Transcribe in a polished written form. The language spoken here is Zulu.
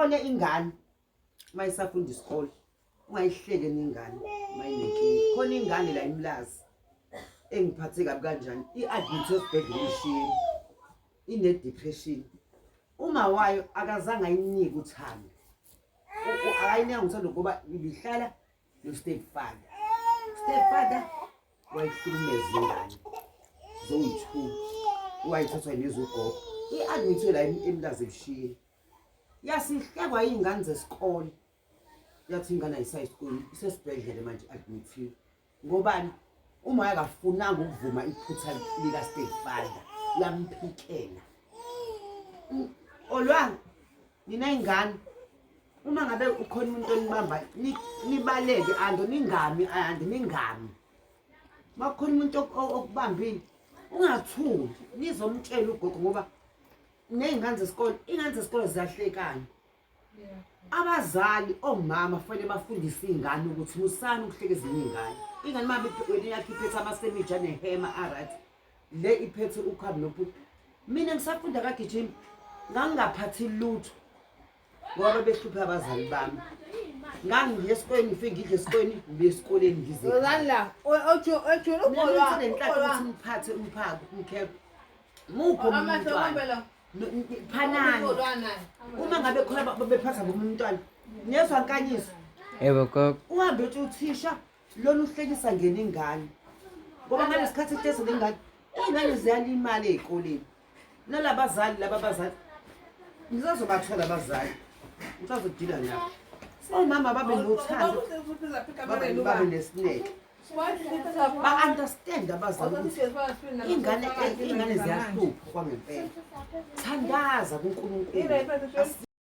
Uyabona ingane uma isafunda isikole, ungayihleke nengane uma inenkinga. Khona ingane la imlazi engiphathe kabi kanjani, i-admit esibhedlela ishiyeni, ine-depression. Uma wayo akazange ayinike uthando, akayinika uthando ngoba ibihlala no-step father. Step father wayihlukumeza ingane zoyi-two, wayithathwa nezogogo, i-admit la emlazi ebushiyeni. Yasihlekwa iy'ngane zesikole, yathi ingane ayisayi esikoleni, isesibhedlele manje, admithiwe. Ngobani? Uma akafunanga ukuvuma iphutha lika-step father, yamphikela. Olwang nina ingane, uma ngabe ukhona umuntu onibamba, nibaleke ando, ningami ande, ningami. Uma kukhona umuntu okubambile, ungathuli, nizomtshela ugogo, ngoba ney'ngane zesikole, iy'ngane zesikole ziyahlekana. Abazali, omama fanele bafundise iy'ngane ukuthi musani ukuhleka ezinye iy'ngane. Ingane uma wena yakho iphethe amasemishi anehema a-right, le iphethe ukhabi nophuthu. Mina ngisafunda kagijima ngangingaphathi lutho ngoba bebehluphe abazali bami. Ngangiye esikoleni, ngifike ngidle esikoleni, ngibuye esikoleni ngize ekhaya. La othi othi Mina nginenhlanhla ukuthi ngiphathe umphako umkhepho. Muphi omunye umntwana? Phanani uma ngabe khona bephatha ngomunye umntwana. Niyezwa Nkanyiso? Yebo gogo. Uhambe uthi uthisha lona uhlekisa ngena ingane, ngoba ngalesikhathi ehlekisa lengane, iy'ngane ziyalimala ey'koleni. Nalabazali laba bazali ngisazobathola abazali, ngisazodila nabo. Omama babe nothando, babe nesineke, ba-understand abazali ukuthi ingane, iy'ngane ziyahlupha kwangempela. Thandaza kuNkulunkulu.